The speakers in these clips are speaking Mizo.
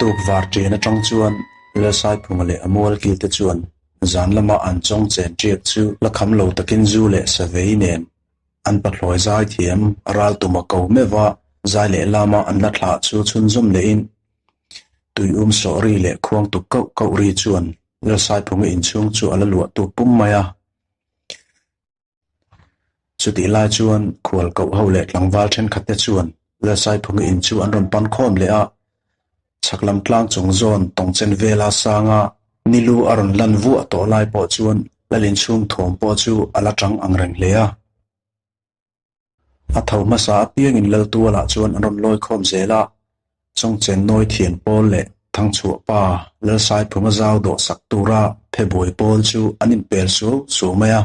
Tuk var ṭian aṭang chuan Lalsaiphunga leh a mualkil te chuan zan lama an chawng chen ṭiak chu la kham lo takin zu leh savei nen an pathlawi zai thiam ral tuma ko meuh a, zai leh lama an la thlah chu chhunzawm lehin tuium sawh ri leh khuang tuk kauh kauh ri chuan Lalsaiphunga inchhung chu a la luah tuk pum mai a. Chutih lai chuan khual koh ho leh tlangval thenkhat te chuan Lalsaiphunga in chu an rawn pan khawm leh a, chhak lam tlang chung zawn tawngchen vela sanga nilu a rawn lan vuah tawh lai pawh chuan Lal inchhung thawm pawh chu a la chang ang reng hle a. A tho hmasa apiangin Laltualah chuan an rawn lawi khawm zel a, Chawngchen nawi thian pawl leh Thangchhuah pa Lalsaiphunga zau dawh sak tura phe buai pawl chu an inpel suau suau mai a.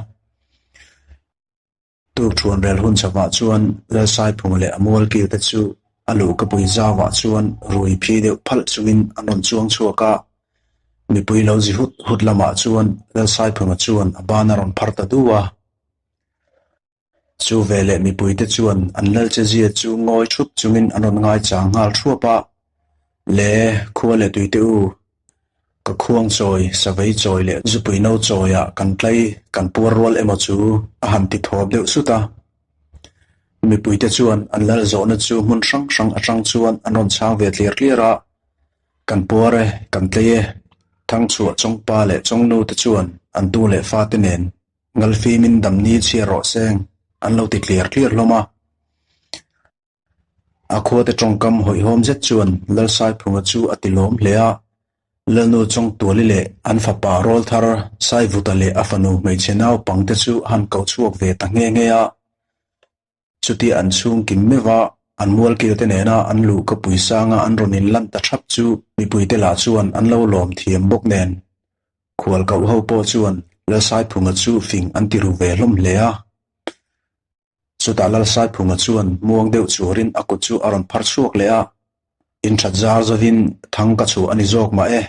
Tukthuan rel hun chhovah chuan Lalsaiphunga leh a mualkil te chu a luhkapui zauah chuan rui phi deuh phalh chungin an rawn chuang chhuak a. Mipui lo zi hut hut lamah chuan Lalsaiphunga chuan a ban a rawn phar ta du a. Chu veleh mipuite chuan an lalchezia chu ngawi thup chungin an rawn ngaichang nghal thuap a, Le, khua leh tuite u, ka khuang chawi, savei chawi leh zupui no chawiah kan tlai kan puar rual emaw chu a han ti thawp deuh sut a. Mipuite chuan an lal zawhna chu hmun hrang hrang atang chuan an rawn chhang ve tliar tliar a, Kan puar e, kan tlei e, Thangchhuah chawngpa leh chawngnu te chuan an tu leh fate nen Ngalfimin damni chhiar rawh seng an lo ti tliar tliar hlawm a. A khuate tawngkam hawihhawm zet chuan Lalsaiphunga chu a ti lawm hle a, Lalnu Chawngtuali leh an fapa Rawlthar Saivuta leh a fanu hmeichhe naupangte chu han ko chhuak ve ta nghe nghe a. Chutia an chhung kim meuh a, an mualkil te nena an luh ka pui sanga an rawn inlan ta thap chu mipuite lah chuan an lo lawm thiam bawk nen. Khual koh ho pawh chuan Lalsaiphunga chu fing an ti ru ve hlawm hle a. Chutah Lalsaiphunga chuan muang deuh chuarin a kut chu a rawn phar chhuak leh a, Inthat zar zovin thang ka chhuah a ni zawk mah e.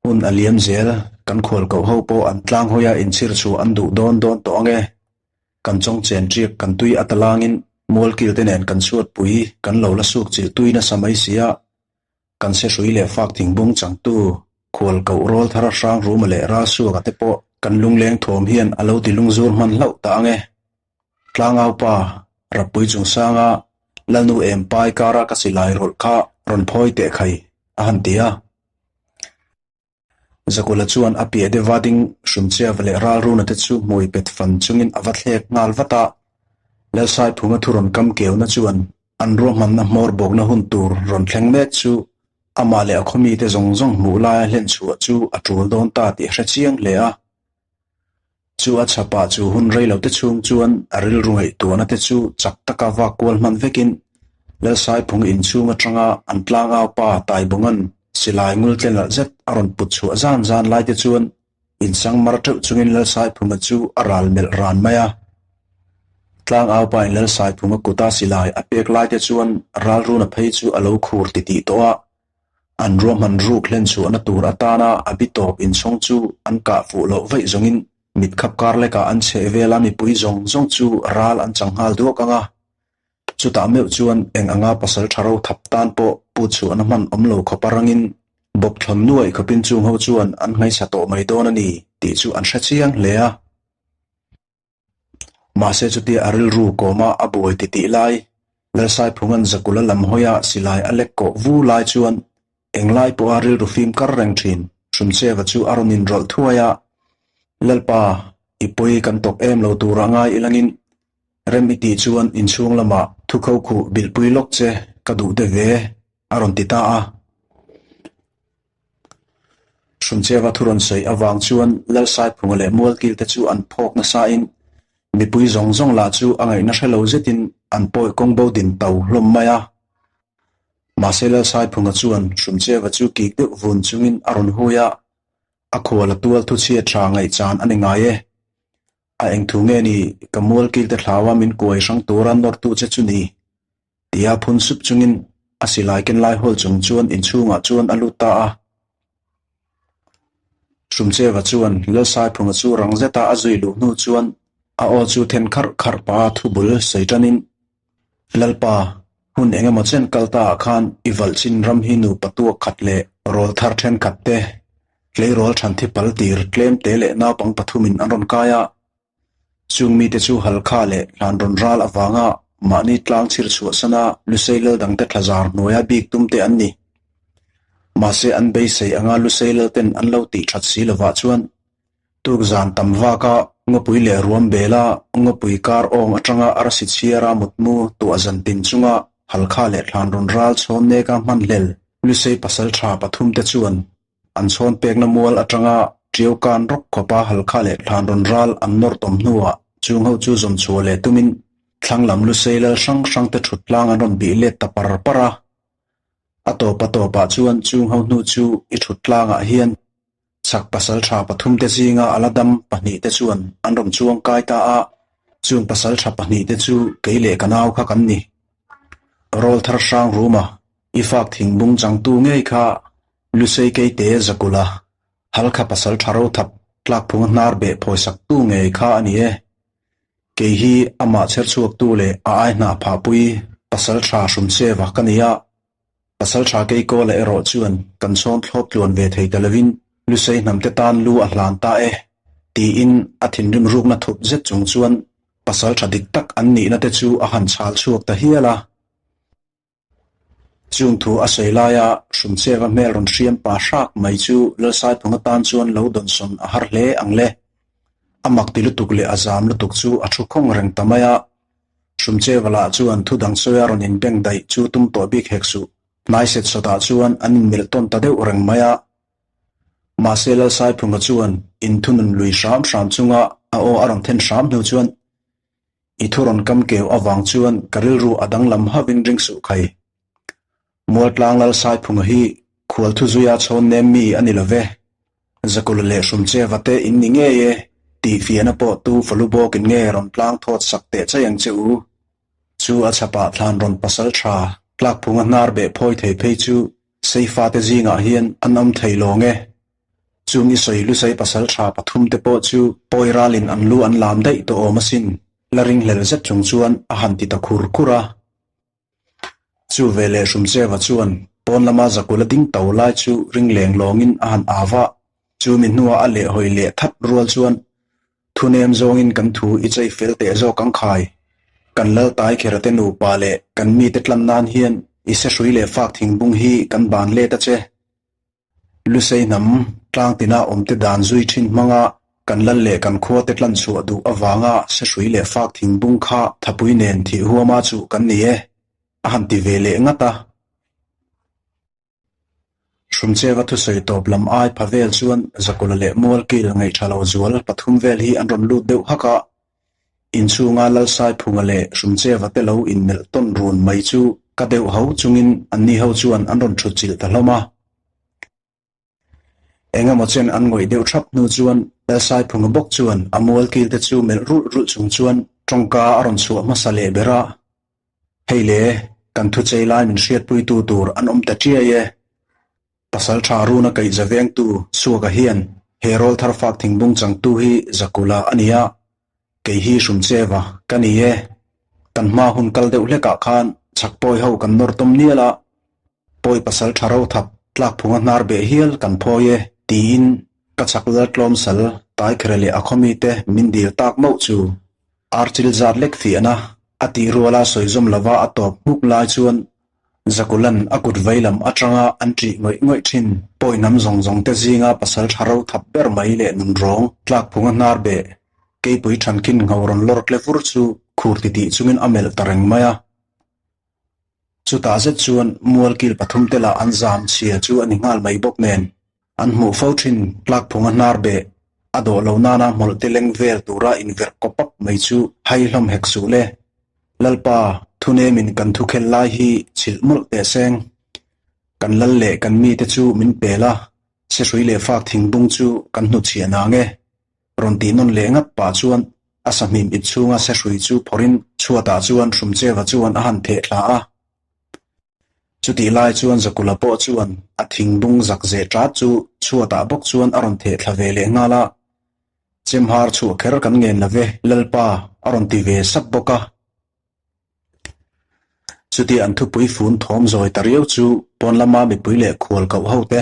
Hun a liam zel, kan khual koh ho pawh an tlang hawi a inchhir chhuah an duh dawn dawn tawh ang e. Kan chawng chen ṭiak kan tui a talangin mualkil te nen kan chhuat pui kan lo la suk chilh tui nasa mai si a. Kan se hrui leh fak thingbung changtu khual koh rawl thar hrang ruma leh ral suaka te pawh kan lungleng thawm hian a lo ti lungzur hman hlauh ta ang e. Tlangau pa, Rappui chungsanga Lalnu em pai kara ka silai rawlh kha rawn phawi teh khai a han ti a. Zakula chuan a piah deuha ding Hrumchiava leh Ralruna te chu hmui pet fan chungin a va thlek nghal vat a. Lalsaiphunga thu rawn kam keuna chuan an ruahmanna hmawr bawkna hun tur rawn thleng mek chu amah leh a khawmite zawng zawng hmuh laia hlenchhuah chu a tul dawn ta tih a hre chiang hle a. Chu a chhapah chu hun rei lo te chhung chuan a rilru ngaihtuahna te chu chak taka vak kual hman vekin Lalsaiphung inchhung atanga an tlangau pa Taibungan silai ngul tle nalh zet a rawn put chhuah zan zan lai te chuan insang mar teuh chungin Lalsaiphunga chu a ral melh ran mai a. Tlangau pa in Lalsaiphunga kuta silai a pek lai te chuan ralruna phei chu a lo khur titih tawh a. An ruahman ruk hlen chhuahna tur atana a bi tawp inchhawng chu an kah fuh loh vaih zawngin mit khap kar lekah an chheh vela mipui zawng zawng chu ral an chang nghal duak ang a. Chutah meuh chuan eng anga pasal tha ro thap tan pawh put chhuahna hman awm lo khawp a rangin bawp thlawn nuaih khawpin chung ho chuan an ngaihsa tawh mai dawn a ni tih chu an hre chiang hle a. Mahse chutia a rilru kawma a buai titih lai, Lalsaiphunga'n Zakula lam hawia silai a lek kawh vu lai chuan englai pawha rilru fim kar reng thin Hrumcheva chu a rawn inrawlh thuai a, Lalpa, i pawi kan tawk em lo tur a ngai ilangin rem i tih chuan inchhung lamah thukho khuh bilhpui lawk che ka duh te ve, a rawn ti ta a. Hrumcheva thu rawn sawi avang chuan Lalsaiphunga leh Mualkil te chu an phawk nasain mipui zawng zawng lah chu a ngaihna hre lo zetin an pawi kawng bo din to hlawm mai a. Mahse Lalsaiphunga chuan Hrumcheva chu kik deuh vun chungin a rawn hui a, a khual a tual thuchhia tha ngaihchan a ni ngai e. A engthu nge ni ka Mualkil te thlaua min kuai hrang tura nawrtu che chu ni? Tia phun sup chungin a silai ken lai hawl chung chuan inchhungah chuan a lut ta a. Hrumcheva chuan Lalsaiphunga chu rang zeta a zui luh hnu chuan a aw chu then kharh kharh pah a thubul sawi tanin, Lalpa, Hun engemaw chen kal ta ah khan i valh chin ram hi nupa tuak khat leh rawlthar thenkhat te, tleirawl than thi pal tir tlem te leh naupang pathumin an rawn kai a. Chung mite chu Halkha leh Hlanrawn ral avanga mahni tlang chhir chhuahsana Lusei lal dangte thlazar hnuaia bik tum te an ni. Mahse an beisei anga Lusei lal ten an lo tih that si lovah chuan Tukzan tam vaka ngawpui leh ruam bela ngawpui kar awng atanga arsi chhiara mutmu tuah zan tin chunga Halkha leh Thlanrawn ral chhawn neka hman hlel Lusei pasal tha pathum te chuan an chhawn pekna mual atanga Tiau kan rawk khawpa Halkha leh Thlanrawn ral an nawr tawm hnuah chung ho chu zawm chhuah leh tumin thlang lam Lusei lal hrang hrang te thut tlang an rawn bih let ta par par a. A tawp a tawpah chuan chung ho hnu chu i thut tlangah hian Chak pasaltha pathumte zinga a la dam pahnihte chuan an rawn chuang kai ta a, chung pasaltha pahnihte chu kei leh ka nau kha kan ni. Rawlthar hrang ruma i fak thingbung changtu ngei kha Lusei Keite Zakula, Halkha pasaltha rothap tlakphunga hnar beh phawisaktu ngei kha a ni e. Kei hi amah chherchhuaktu leh a ai hnah phahpui pasaltha Hrumcheva ka ni a, Pasalṭha Keikawla erawh chuan kan chhawn thlawp tluan ve thei ta lovin Lusei hnamte tan lu a hlan ta e, tiin a thinrim rukna thup zet chung chuan pasalṭha dik tak an nihna te chu a han chhal chhuak ta hial a. Chung thu a sawi laia Hrumcheva hmel rawn hriam pa hrak mai chu Lalsaiphunga tan chuan lo dawnsawn a har hle ang le. A mak ti lutuk leh a zam lutuk chu a thu khawng reng ta mai a, Hrumcheva lah chuan thu dang sawia rawn inbeng daih chu tum tawh bik hek suh. Hnai set sawtah chuan an inmelh tawn ta deuh reng mai a. Mahse Lalsaiphunga chuan inthunun lui hram hram chunga a aw a rawn then hram hnu chuan I thu rawn kam keu avang chuan ka rilru a danglam hauhin ring suh khai. Mualtlang Lalsaiphunga hi khual thu zuia chhawn nem mi a ni lo ve. Zakula leh Hrumcheva te in ni ngei e, tih fiahna pawh tu falu bawkin nge rawn tlang thawt sak teh chai ang che u. Chu a chhapah thlan rawn pasal tha, tlakphunga hnar beh phawi thei phei chu Seifa te zingah hian an awm thei lawng e. Chung i sawi lusei pasal tha pathum te pawh chu pawi ralin an lu an lam daih tawh awm asin, la ringhlel zet chung chuan a han ti ta khur khur a. Chu veleh Hrumcheva chuan pawn lama Zakula ding to lai chu ring leng lawngin a han au a, chu mi hnuah a lehhawi leh that rual chuan thu nem zawngin kan thu i chei fel teh zawk ang khai. Kan lal tai khera te nupa leh kan mite tlan nan hian i sehrui leh fak thingbung hi kan ban let a che. Lusei hnam tlang tina awmte dan zui thin hmanga kan lal leh kan khuate tlan chhuah duh avanga sehrui leh fak thingbung kha thapui nen thih huama chuh kan ni e, a han ti ve leh ngat a. Hrumcheva thusawi tawp lam ai pha vel chuan Zakula leh Mualkil ngaihṭha lo zual pathum vel hi an rawn lut deuh hak a, Inchhunga Lalsaiphunga leh Hrumcheva te lo inmelh tawn run mai chu ka deuh ho chungin anni ho chuan an rawn thut chilh ta hlawm a. Engemaw chen an ngawih deuh thap hnu chuan Lalsaiphunga bawk chuan a mual kil te chu melh rulh rulh chung chuan tawngka a rawn chhuah hmasa leh ber a. Hei le, kan thuchei lai min hriatpuitu tur an awm ta chiai e. Pasalṭha runa kaihza vengtu Suaka hian he rawlthar fak thingbung changtu hi Zakula a ni a, kei hi Hrumcheva ka ni e. Kan hma hun kal deuh hlekah khan chhakpawi ho kan nawr tawm nial a, pawi pasalṭha rothap tlakphunga hnar beh hial kan phawi e tiin ka chhak lal tlawm sal Taikhera leh a khawmite min dil tak mauh chu archil zat lek fiahna a tih ruala sawizawm lova a tawp hmuk lai chuan Zakulan a kut veilam atanga an ṭih ngawih ngawih ṭhin. Pawi hnam zawng zawng te zinga pasal ṭha ro thap ber mai leh nunrawng tlakphunga hnar beh keipui ṭhankhin ngho rawn lawr tle vur chu khur titih chungin a melh ta reng mai a. Chutah zet chuan mualkil pathum te lah an zam chhia chu a ni nghal mai bawk nen an hmuh fo ṭhin tlakphunga hnar beh a dawh lo nana hmawlh te leng vel tura inverh kawp up mai chu hai hlawm hek suh le. Lalpa, thunemin kan thukhel lai hi chhilh mawlh teh seng. Kan lal leh kan mite chu min pel a, sehrui leh fak thingbung chu kan hnutchhiah nang e. Rawn tih nawn leh ngat pah chuan a sahmim ip chhunga sehrui chu phawrhin chhuatah chuan Hrumcheva chuan a han theh thla a. Chutih lai chuan Zakula pawh chuan a thingbung zak zeh ṭat chu chhuatah bawk chuan a rawn theh thla ve leh nghal a. Chemhar chhuah kher kan ngen lo ve, Lalpa, a rawn ti ve sap bawk a. Chutia an thupui fun thawm zawi ta riau chu pawn lama mipui leh khual koh ho te,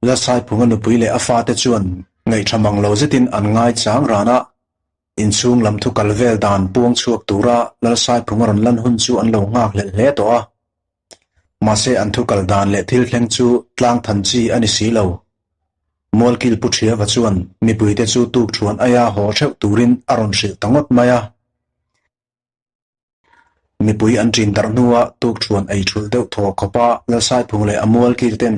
Lalsaiphunga nupui leh a fate chuan ngaihṭha mang lo zetin an ngai chang ran a. Inchhung lam thu kal vel dan puang chhuak tura Lalsaiphunga rawn lan hun chu an lo nghak hlelh hle tawh a. Mahse an thu kal dan leh thil thleng chu tlang than chi a ni si lo. Mualkil Pu Thiava chuan mipuite chu tukṭhuan aia haw theuh turin a rawn hrilh ta ngawt mai a. Mipui an ṭin darh hnua tukṭhuan ei ṭhulh deuh thaw khawpa Lalsaiphung leh a mualkil ten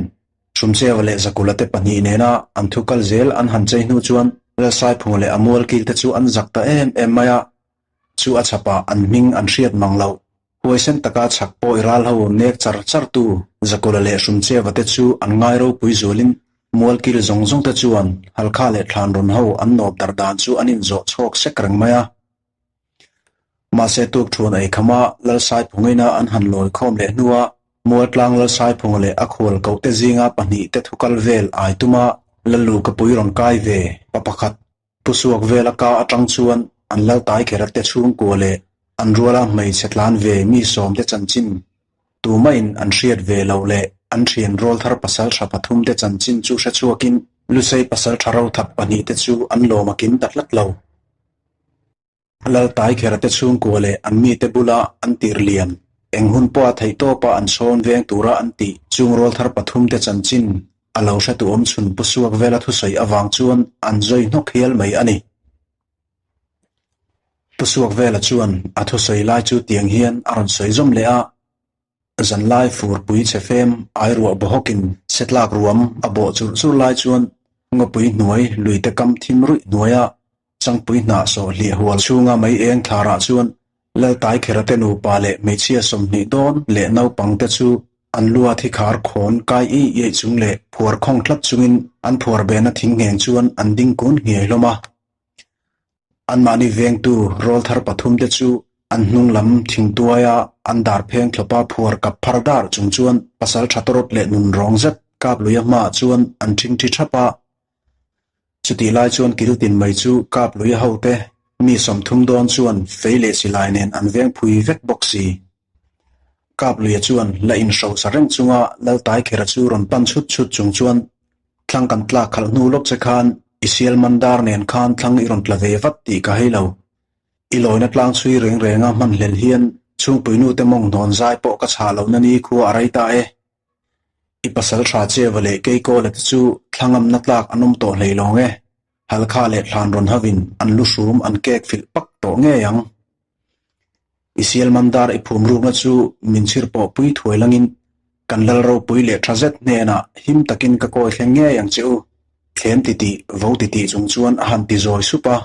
Hrumcheva leh Zakula te pahnih nena an thu kal zel an han chei hnu chuan Lalsaiphunga leh a mualkil te chu an zak ta em em mai a. Chu a chhapah an hming an hriat mang loh. Huaisen taka chhak pawh i ral ho nek char char tu Zakula leh Hrumcheva te chu an ngai ropui zualin mualkil zawng zawng te chuan Halkha leh Thlanrawn ho an nawp darh dan chu an inzawh chhawk sek reng mai a. Mahse tukthuan ei khama Lalsaiphungina an han lawi khawm leh hnua Mualtlang Lalsaiphunga leh a khual kohte zinga pahnih te thukal vel ai tuma Lallu ka pui rawn kai ve pa pakhat Pu Suak vela ka atang chuan an Laltai kher te chhungkua leh an ruala hmeichhe tlan ve mi sawmte chanchin Tumahin an hriat ve loh leh an thian rawlthar pasaltha pathum te chanchin chu hre chhuakin Lusei pasaltha rothap pahnih te chu an lawm a kim ta tlat lo. Laltai kher te chhungkua leh an mite bula an tir lian, eng hun pawha theihtawpa an sawn veng tura an tih chung rawlthar pathum te chanchin a lo hre tu awm chhun pu suak vela thusawi avang chuan an zawi hnawk hial mai a ni. Pu suak vela chuan a thusawi lai chu tiang hian a rawn sawi zawm leh a, Zanlai furpui chhe fem ai ruah bawhawkin setlak ruam a bawh churh churh lai chuan ngawpui hnuai luite kam thim ruih hnuaia changpui hnah sawh hliah hual chhunga mei eng thlarah chuan Laltai Kherate nupa leh hmeichhia 20 dawn leh naupangte chu an lua thi khar khawn kai i iai chung leh phuar khawng tlat chungin an phuar behna thing ngheng chuan an ding kun nghiai hlawm a. Anmahni vengtu rawlthar pathumte chu an hnung lam thingtuaia an dar pheng thlawpa phuar kap phar dar chung chuan pasal tha tawrawt leh nun rawng zet kap luia hmaah chuan an ṭhingṭhi ṭhap a. Chutih lai chuan kil tin mai chu kap luia hote mi 30 dawn chuan fei leh silai nen an veng phui vek bawk si. Kap luia chuan la inhrosa reng chunga Laltaikhera chu rawn pan chhut chhut chung chuan Thlang kan tlak khalh hnu lawk che khan i sial man dar nen khan thlang i rawn tla ve vat tih ka hei lo. I lawina tlang chhui reng renga hman hlel hian chhungpuinu te mawng hnawn zai pawh ka chhah lohna ni khua a rei ta e. I pasal tha cheva leh keikawla te chu thlangamna tlak an awm tawh hlei lawng e. Halkha leh thlan rawn havin an lu hrum an kek filh pak tawh ngei ang. I sial man dar i phum rukna chu min chhir pawh pui thuai langin kan lal ropui leh tha zet hnenah him takin ka kawi thleng ngei ang che u, thlem titih, vo titih chung chuan a han ti zawi sup a.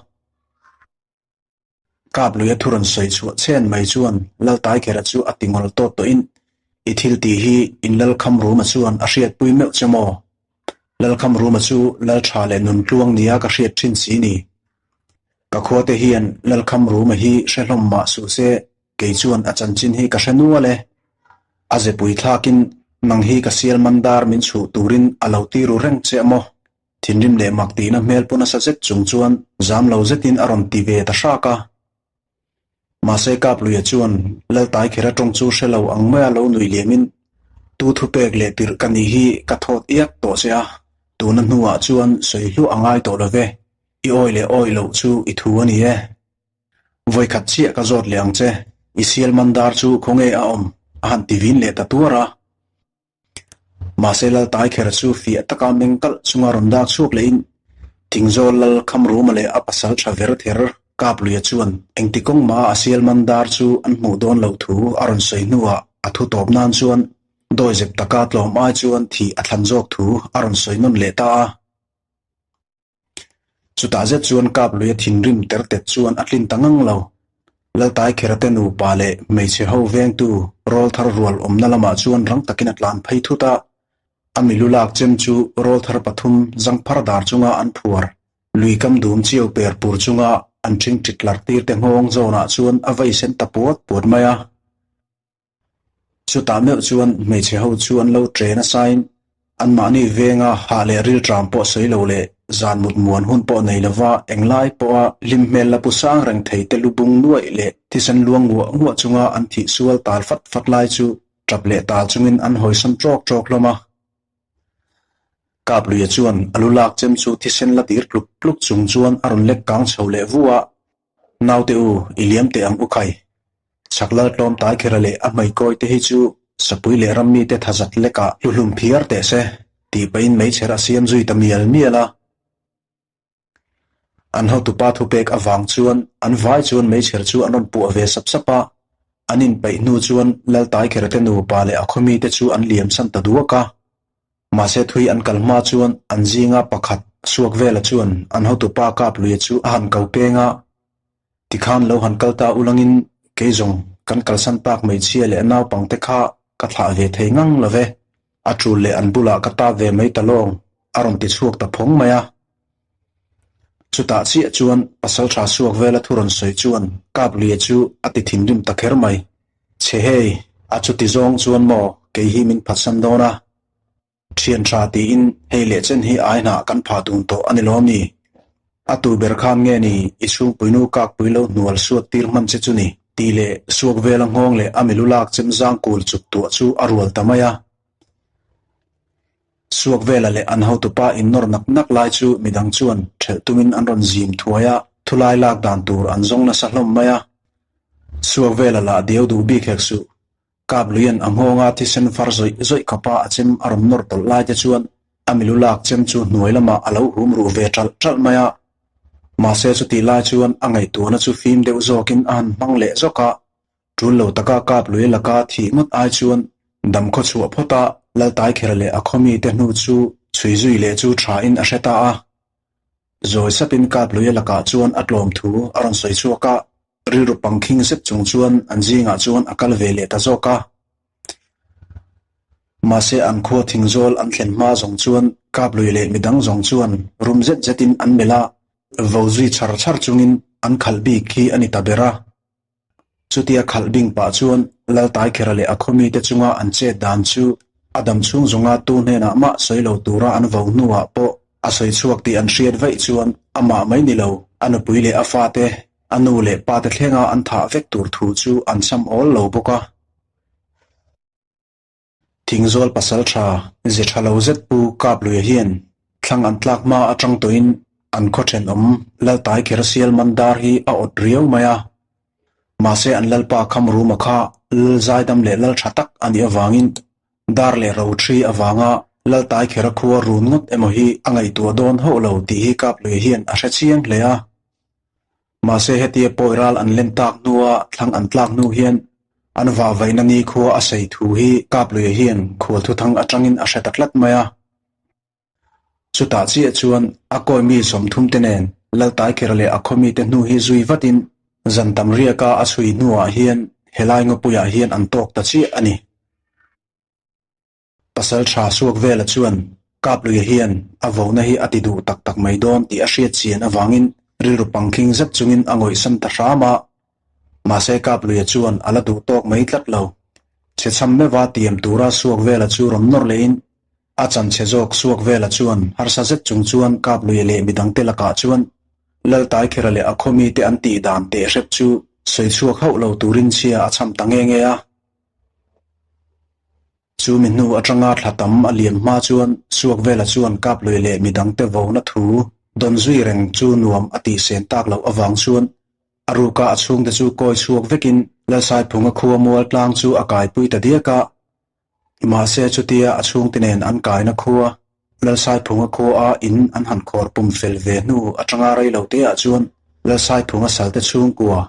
Kap luia thu rawn sawi chhuah chhen mai chuan Laltaikhera chu a ti ngawl tawt tawhin, I thil tih hi in Lalkham Ruma chuan a hriatpui meuh che maw? Lalkham Ruma chu Lal tha leh nun tluang nia ka hriat thin si ni. Ka khuate hian Lalkham Ruma hi hre hlawm mah suh se, kei chuan a chanchin hi ka hre nual e. A zepui thlakin nang hi ka sial man dar min chhuh turin a lo ti ru reng che maw? Thinrim leh mak tihna hmel pu nasa zet chung chuan zam lo zetin a rawn ti ve ta hrak a. Mahse Kapluia chuan Laltaikhera tawng chu hre lo ang maia lo nuih liamin tu thupek leh tirh ka nih hi ka thawt iak tawh che a, tuna hnuah chuan sawi hluah a ngai tawh lo ve, i awi leh awi loh chu i thu a ni e. Vawikhat chiah ka zawt leh ang che, i sial mandar chu khawnge a awm? a han ti vin leh ta tuar a. Mahse Laltaikhera chu fiah taka meng kalh chunga rawn dak chhuak lehin Thingzawl Lal Khamruma leh a pasal tha ver ther Kapluia chuan engti kawng mah a sial man dar chu an hmuh dawn loh thu a rawn sawi hnuah a thu tawp nan chuan dawizep taka tlawm ai chuan thih a thlan zawk thu a rawn sawi nawn leh ta a. Chutah zet chuan Kapluia thinrim ter tet chuan a tlin ta ngang lo. Laltaikhera te nupa leh hmeichhe ho vengtu rawlthar rual awmna lamah chuan rang takin a tlan phei thut a. A milu lak chem chu rawlthar pathum zangphar dar chunga an phuar, lui kam dum chiau per pur chunga an ṭhingṭhit lar tir te nghawng zawnah chuan a vei sen ta puat puat mai a. Chutah meuh chuan hmeichhe ho chu an lo ṭe nasain anmahni venga hah leh rilṭam pawh sawi lo leh. zan mut muan hun pawh nei lova englai pawha hlim hmel la pu sang reng thei te lu bung nuaih leh thisen luang nguah nguah chunga an thih sual tal fat fat lai chu tap leh tal chungin an hawisawn ṭawk ṭawk hlawm a. Kapluia chuan a lu lak chem chu thisen la tir tluk tluk chung chuan a rawn lek kang chho leh vu a, Naute u, i liam teh ang u khai. Chhak lal tlawm tai khera leh a hmeikawi te hi chu sapui leh rammi te thazat lekah hluhlum phiar teh se, tih pahin meichher a siam zui ta mial mial a. An hotupa thupek avang chuan an vai chuan meichher chu an rawn puah ve sap sap a, an inpeih hnu chuan Laltaikhera te nupa leh a khawmi te chu an liamsan ta duak a. Mahse thui an kal hma chuan an zinga pakhat suak vela chuan an hotupa Kapluia chu a han ko peng a, Tikhan lo han kal ta ulangin kei zawng kan kalsan tak hmeichhia leh naupangte kha ka thlah ve thei ngang lo ve, a tul leh an bulah ka tap ve mai ta lawng, a rawn ti chhuak ta phawng mai a. Chutah chiah chuan Pasaltha suak vela thu rawn sawi chuan Kapluia chu a ti thinrim ta kher mai. Chhe hei, a chuti zawng chuan maw kei hi min phatsan dawn a? Thian tha tiin hei leh chen hi ai hnah kan phah dun tawh a ni lawm ni? A tu ber khan nge ni i chhungpuinu kakpui lo hnual suat tir hman che chu ni? Tih leh suak vela nghawng leh a milu lak chem zang kul chuk tuah chu a rual ta mai a. Suak vela leh an hotupa innawr nak nak lai chu midang chuan ṭhelh tumin an rawn zim thuai a, thulai lak dan tur an zawng nasa hlawm mai a. Suak vela lah diau duh bik hek suh. Kap luian a nghawnga thisen far zawih zawih khawpa a chem a rawn nawr tawlh lai te chuan a milu lak chem chu hnuai lamah a lo hum ruh ve ṭalh ṭalh mai a. Mahse chutih lai chuan a ngaihtuahna chu fim deuh zawkin a han hmang leh zawk a, ṭul lo taka kap lui laka thih ngawt ai chuan dam khaw chhuah phawt a, Laltaikhera leh a khawmi te hnu chu chhui zui leh chu ṭhain a hre ta a. Zawi sapin kap lui lakah chuan a tlawm thu a rawn sawi chhuak a, rilru pangkhing zet chung chuan an zingah chuan a kal ve leh ta zawk a. Mahse an khua thingzawl an thlen hma zawng chuan kap lui leh midang zawng chuan rum zet zetin an melh a, vo zui char char chungin an khalh bik hi a ni ta ber a. Chutia khalh bing pah chuan Laltaikhera leh a khawmite chunga an chet dan chu a dam chhung zawnga tu hnenah mah sawi lo tura an vo hnuah pawh a sawi chhuak tih an hriat vaih chuan amah mai ni lo, a nupui leh a fate, a nu leh pate thlenga an thah vek tur thu chu an cham awl lo bawk a. Thingzawl pasaltha ze tha lo zet Pu Kapluia hian thlang an tlak hma atang tawhin an khaw thenawm Laltai Khersial Mandar hi a awt riau mai a. Mahse an Lalpa Khamruma kha Lal zaidam leh Lal tha tak a nih avangin dar leh ro thi avanga Laltai Khera khua run ngawt emaw hi a ngaihtuah dawn hauh lo tih hi Kapluia hian a hre chiang hle a. Mahse hetia pawi ral an len tak hnua thlang an tlak hnu hian an vahvaihna nikhua a sei thu hi Kapluia hian khual thuthang atangin a hre ta tlat mai a. Chutah chiah chuan a kawi mi 30 te nen Laltaikhera leh a khawmi te hnu hi zui vatin zan tam riaka a chhui hnuah hian helai ngawpuiah hian an tawk ta chiah a ni. Pasal tha suak vela chuan Kapluia hian a vona hi a ti duh tak tak mai dawn tih a hriat chian avangin rilru pangkhing zet chungin a ngawihsan ta hram a. Mahse Kapluia chuan a la duh tawk mai tlat lo. Chhe chham meuha tiam tura suak vela chu rawn nawr lehin a chan chhe zawk suak vela chuan harsa zet chung chuan Kapluia leh midangte lakah chuan Laltaikhera leh a khawmite an tih dan teh hrep chu sawi chhuak hauh lo turin chhia a chham ta nge nge a. Chu mi hnu atanga thla tam a liam hma chuan Suakvela chuan Kaplui leh midangte vona thu dawn zui reng chu nuam a tih sen tak loh avang chuan a ruka a chhungte chu kawi chhuak vekin Lalsaiphunga khua mual tlang chu a kaipui ta diak a. Mahse chutia a chhungte nen an kaina khua Lalsaiphunga khua a in an han khawr pum fel ve hnu atanga rei lo te ah chuan Lalsaiphunga salte chhungkua,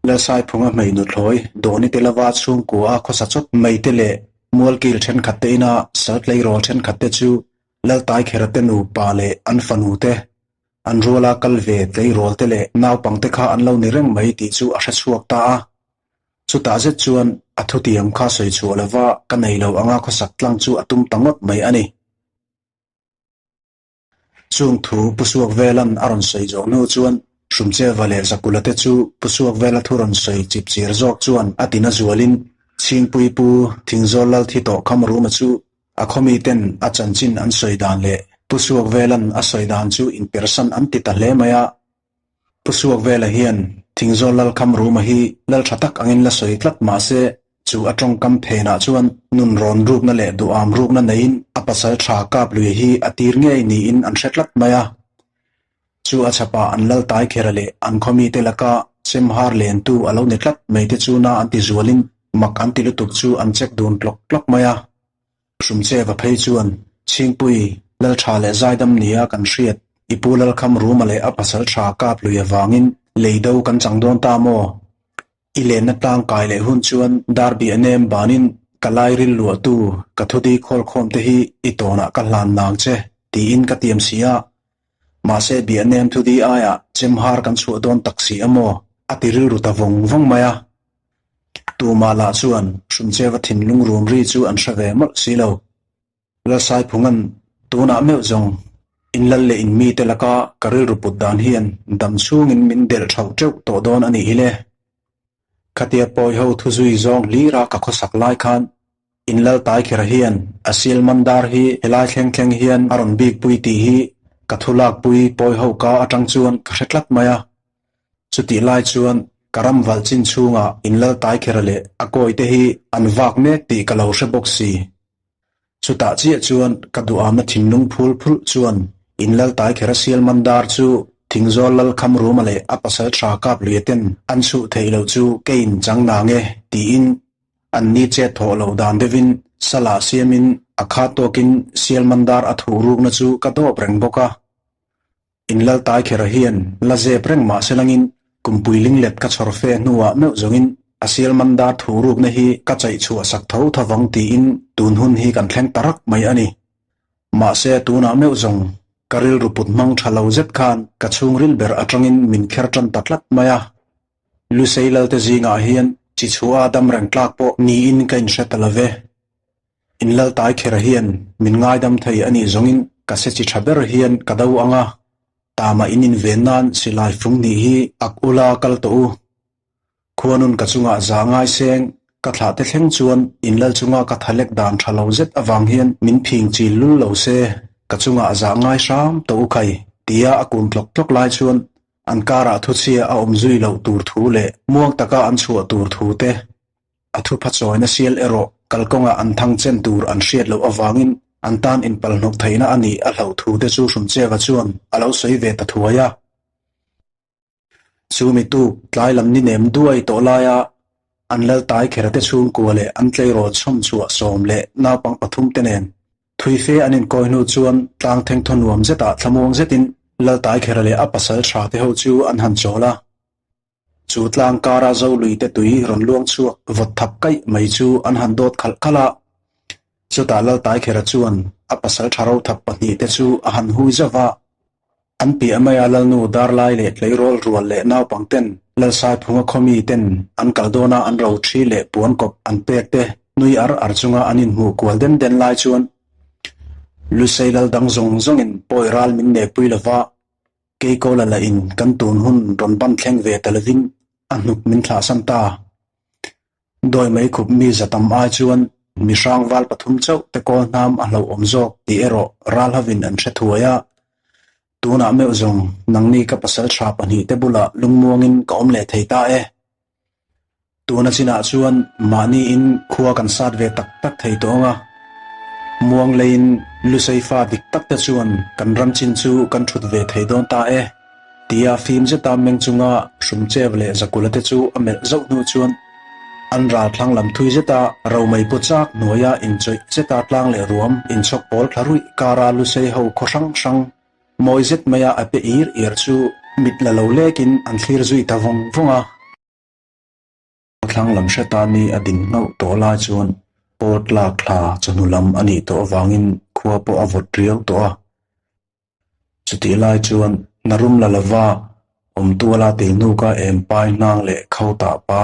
Lalsaiphunga hmei nuthlawi Dawni te lova chhungkua a khawsa chawp mai te leh Mualkil thenkhat te ina sal tleirawl thenkhat te chu Laltaikhera te nupa leh an fanu te, an ruala kal ve tleirawl te leh naupang te kha an lo ni reng mai tih chu a hrechhuak ta a. Chutah zet chuan a thutiam kha sawi chhuah lova ka nei lo anga khawsak tlang chu a tum ta ngawt mai a ni. Chung thu Pu Suakvelan a rawn sawi zawh hnu chuan Hrumcheva leh Zakula te chu Pu Suakvela thu rawn sawi chip chir zawk chuan a tina zualin Chhingpui Pu Thingzawl Lalthi tawh Khamruma chu a khawmi ten a chanchin an sawi dan leh Pu Suakvelan a sawi dan chu inpersan an ti ta hle mai a. Pu Suakvela hian Thingzawl Lal Khamruma hi lal tha tak angin la sawi tlat mah se, chu a tawngkam phenah chuan nun rawn rukna leh duham rukna neiin a pasal tha Kapluia hi a tir ngei niin an hre tlat mai a. Chu a chhapah an lal tai khera leh an khawmite laka chemhar lentu a lo ni tlat mai te chu na an ti zualin mak an ti lutuk chu an check dun tlawk tlawk mai a. Hrumcheva phei chuan Chhingpui, Laltha leh Zaidam nia kan hriat, i pu Lalkham Ruma leh a pasal tha kap lui avangin lei do kan chang dawn ta maw? I lenna tlangkai leh hun chuan darbiah nem banin ka lairil luahtu ka thudi khawlkhawm te hi i tawnah ka hlan nang che tiin ka tiam si a. Mahse biah nem thudi aiah chemhar kan chhuah dawn tak si a maw? A ti rilru ta vawng vawng mai a. Tumah lah chuan Hrumcheva thinlung rum ri chu an hre ve mawlh si lo. Lalsaiphunga'n tunah meuh zawng inlal leh inmite laka ka rilru put dan hian dam chhungin min delh thauh teuh tawh dawn a nih hi le. Khatia pawi ho thuzui zawng hlira ka khawsak lai khan inlal tai khera hian a sial mandar hi helai thleng thleng hian a rawn bikpui tih hi ka thu lakpui pawi ho ka atang chuan ka hre tlat mai a. Chutih lai chuan ka ram valh chin chhungah inlal tai khera leh a kawi te hi an vak mek tih ka lo hre bawk si. Chutah chiah chuan ka duhamna thinlung phul phulh chuan in lal tai khera sial mandar chu Thingzawl lal Khamruma leh a pasal tha kap luia ten an chhuh theih loh chu keiin chang nang e tiin an ni chet thawh loh dan deuhin salah siamin a khat tawkin sial mandar a thuh rukna chu ka dawp reng bawk a. In lal tai khera hian la zep reng mah se langin kumpui linglet ka chhawr fe hnuah meuh zawngin a sial mandar thu rukna hi ka chaih chhuah sak tho tho vang tiin tun hun hi kan thleng ta rak mai a ni. Mahse tunah meuh zawng ka rilru put hmang tha lo zet khan ka chhungril ber atangin min kher tan ta tlat mai a. Lusei lalte zingah hian chi chhuah a dam reng tlak pawh niin ka inhre ta lo ve. In lal tai khera hian min ngaidam thei a nih zawngin ka se chi tha ber hian ka do ang a, tama in inven nan silai fung nih hi ak ula kal tawh u. Khuanun ka chungah za ngai seng ka thlah te thleng chuan in lal chunga ka thalek dan tha lo zet avang hian min phing chil lul lo se, ka chungah za ngai hram tawh u khai, tia a kun tlawk tlawk lai chuan an karah thuchhia a awm zui loh tur thu leh muang taka an chhuah tur thu te A thupha chawina sial erawh kalkawngah an thang chen tur an hriat loh avangin an tan inpalhnawk theihna a nih a hlauh thu te chu Hrumcheva chuan a lo sawi ve ta thuai a. Chu mi tuk tlai lam ni nem duai tawh laia an lal tai kher te chhungkua leh an tleirawl chhawm chhuah sawm leh naupang pathum te nen thui fe an inkawi hnu chuan tlang thengthaw nuam zetah thlamuang zetin lal tai khera leh a pasal tha te ho chu an han chawl a. Chu tlang kara Zolui te tui rawn luang chhuak vawt thap kaih mai chu an han dawt khalh khalh a. Chutah Laltaikhera chuan a pasal tha ro thap pahnihte chu a han hui zauh va. An piah maia Lalnu Darlai leh tleirawl rual leh naupang ten Lalsaiphunga khawmi ten an kal dawna an ro thi leh puan kawp an pek te nui ar ar chunga an inhmuh kual den den lai chuan Lusei lal dang zawng zawngin pawi ral min nepui lova Keikawla lah in kan tun hun rawn ban thleng ve ta lovin a hnuk min thlahsan ta. Dawi mai khup mi za tam ai chuan mi hrang val pathum chauh te kawl hnam a hlauhawm zawk tih erawh ral hovin an hre thuai a. Tunah meuh zawng nangni ka pasal tha pahnih te bulah lungmuangin ka awm leh thei ta e. Tuna chinah chuan mahniin khua kan sat ve tak tak thei tawh ang a, muang leiin Lusei fa dik tak te chuan kan ram chin chu kan thut ve thei dawn ta e, tia fim zeta meng chunga Hrumchev leh Zakula te chu a melh zauh hnu chuan an ral thlang lam thui zeta romei pu chak hnuaia inchawih zeta tlang leh ruam inchhawk pawl thla ruih kara Lusei ho khaw hrang hrang mawi zet maia a pe ir ir chu mit la lo lekin an thlir zui ta vawng vawng a. Thlang lam hre ta ni a din nghauh tawh lai chuan pawt lak thla chawhnu lam a nih tawh avangin khua pawh a vawt riau tawh a. Chutih lai chuan Narum la lova awmtuala tilhnuka em pai hnang leh kho tah pa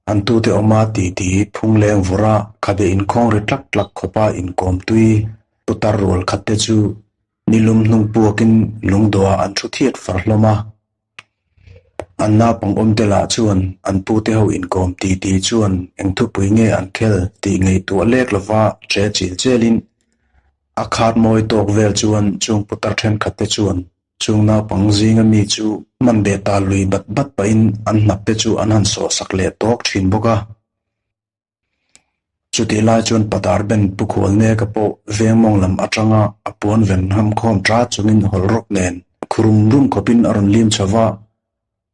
an tute awma titi phung leng vawra khabe inkhawng ri tlak tlak khawpa inkawm tui putar rual khat te chu Nilum hnung puakin lungdawhah an thu thiat far hlawm a. An naupang awmte lah chuan an pute ho inkawm ti ti chuan eng thupui nge an khel tih ngaihtuah lek lova che chil chelin. A khat mawi tawk vel chuan chung putar thenkhat te chuan chung naupang zinga mi chu hman beh ta lui bat bat pahin an hnap te chu an han sawh sak leh tawk thin bawk a. Chutih lai chuan Patar Ben Pu Khualneka pawh veng mawng lam atanga a puan ven ham khawm ṭa chungin hawlh rawk nen khurum rum khawpin a rawn lim chho va.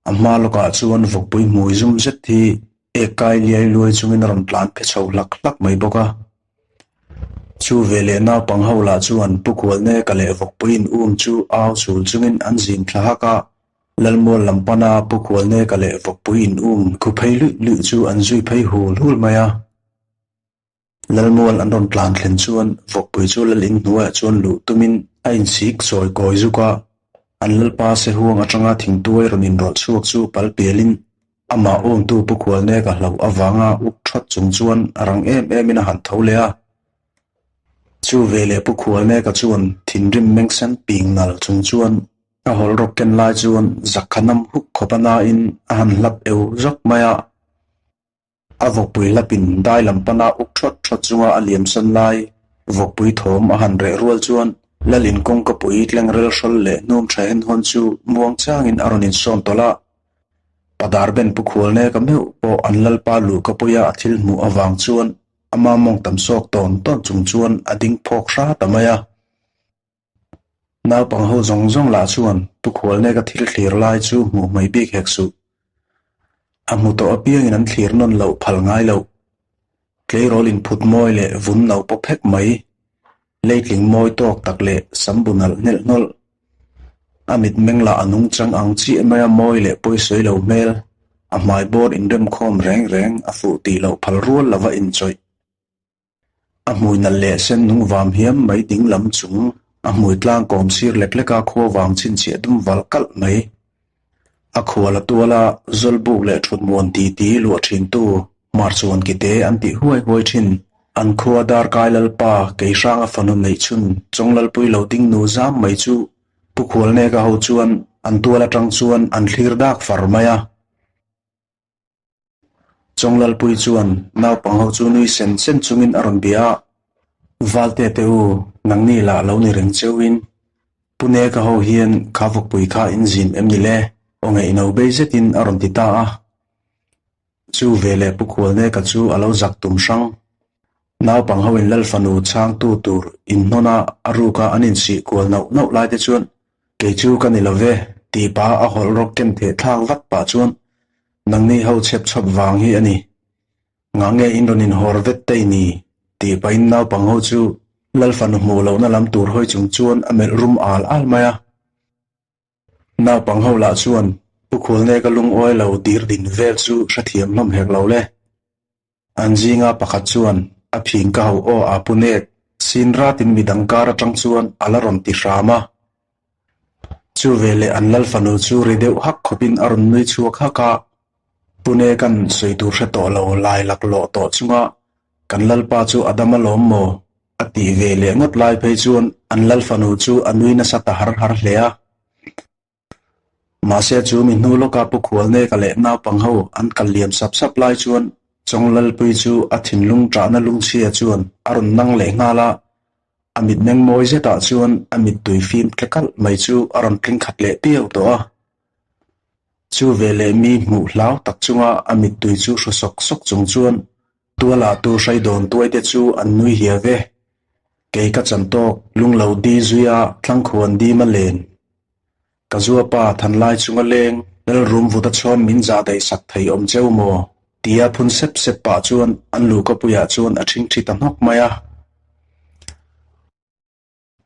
A hma lawkah chuan vawkpui hmui zum zet hi ek kai liai luai chungin a rawn tlan phe chho hlak hlak mai bawk a. Chu veleh naupang ho lah chuan Pu Khualneka leh vawkpuiin um chu au chul chungin an zin thla hak a. Lalmual lam pana Pu Khualneka leh Vawkpui in um khu phei luih luih chu an zui phei hul hul mai a. Lalmual an rawn tlan thlen chuan Vawkpui chu lal in hnuaiah chuan luh tumin a insik sawi kawi zuk a. An lalpa sehuang atanga thingtuai rawn inrawlh chhuak chu pal pialin amah umtu Pu Khualneka hlauh avanga uk that chung chuan a rang em emin a han tho leh a. Chu veleh Pu Khualneka chuan thinrim mengsen ping nal chung chuan A hawlh rawk ken lai chuan zakha nam huk khawp a nain a han hlap eu zawk mai a. A vawkpui hlapin dai lam pana uk thawt thawt chunga a liam san lai vawkpui thawm a han reh rual chuan Lalin kawngkapui tlengrel hrawl leh hnum tha hen hawn chu muang changin a rawn insawn tawlh a. Padar Ben pu khualneka meuh pawh an lalpa luhkapuia a thil hmuh avang chuan ama mawng tam sawk tawn tawn chung chuan a ding phawk hra ta mai a. Naupang ho zawng zawng lah chuan Tukhualneka thil thlir lai chu hmuh hmai bik hek suh. A hmu tawh apiangin an thlir nawn loh phal ngai loh. Tleirawl inphut mawi leh vun no pawp hek mai, leitling mawi tawk tak leh sam bu nalh hnelh hnawlh. A mitmeng lah a nung chang ang chiah maia mawi leh pawisawi lo hmel, a hmai bawr inremkhawm reng reng a fuh tih loh phal rual lova inchawih. A hmui nalh leh sen nung vam hiam mai ding lam chung a hmui tlang kawm sir lek lek a khua vang chhinchhiah dum valh kalh mai. A khual a tual a, Zawlbuk leh Thutmuan ti ti luah thin tu hmar chuan kite an tih huai huai thin. An khua Darkai Lalpa Keihranga fanu neih chhun Chawnglalpui lo ding nu zam mai chu Pu Khualneka ho chuan an tual atang chuan an thlir dak far mai a. Chawnglalpui chuan naupang ho chu nui sen sen chungin a rawn bia a, Valte te u, nangni lah lo ni reng cheuhin Pune ka ho hian kha vawkpui kha in zin em ni le? Aw ngaihno bei zetin a rawn ti ta a. Chu veleh Pu Khualneka chu a lo zak tum hrang. Naupang ho in Lal fanu chhangtu tur inhnawn a a ruka an insih kual nauh nauh lai te chuan Kei chu ka ni lo ve, tih pah a hawlh rawk ken theh thlak vat pah chuan Nangni ho chhep chhawp vang hi a ni. Ngah nge in rawn inhawr vet te i ni? tih pahin naupang ho chu Lal fanu hmuh lohna lam tur hawi chung chuan a melh rum al al mai a. Naupang ho lah chuan Pu Khualneka lungawi lo dir din vel chu hrethiam hlawm hek lo le. An zinga pakhat chuan a phing ka ho aw a pu nek sin ratin midang kar atang chuan a la rawn ti hram a. Chu veleh an lal fanu chu ri deuh hak khawpin a rawn nui chhuak hak a, Pune kan sawi tur hre tawh lo lai laklawh tawh chunga kan lalpa chu a dam alawm maw? a tih ve leh ngawt lai phei chuan an lal fanu chu a nui nasa ta har har hle a. Mahse chu mi hnu lawka Pu Khualneka leh naupang ho an kal liam sap sap lai chuan Chawnglalpui chu a thinlung ṭahna lungchhia chuan a rawn nang leh nghal a, a mitmeng mawi zetah chuan a mittui fim tle kalh mai chu a rawn tling khat leh piau tawh a. Chu veleh mi hmuh hlau tak chunga a mittui chu hru sawk sawk chung chuan Tualah tu hrai dawn tuai te chu an nui hia ve. Kei ka chan tawk lunglo di zuia thlangkhuan dim a len. Ka zuapa thanlai chunga leng Lalrum vut a chhawn min zah daih sak thei awm cheu maw? tia phun sep sep pah chuan an luhkapuiah chuan a ṭhingṭhi ta hnawk mai a.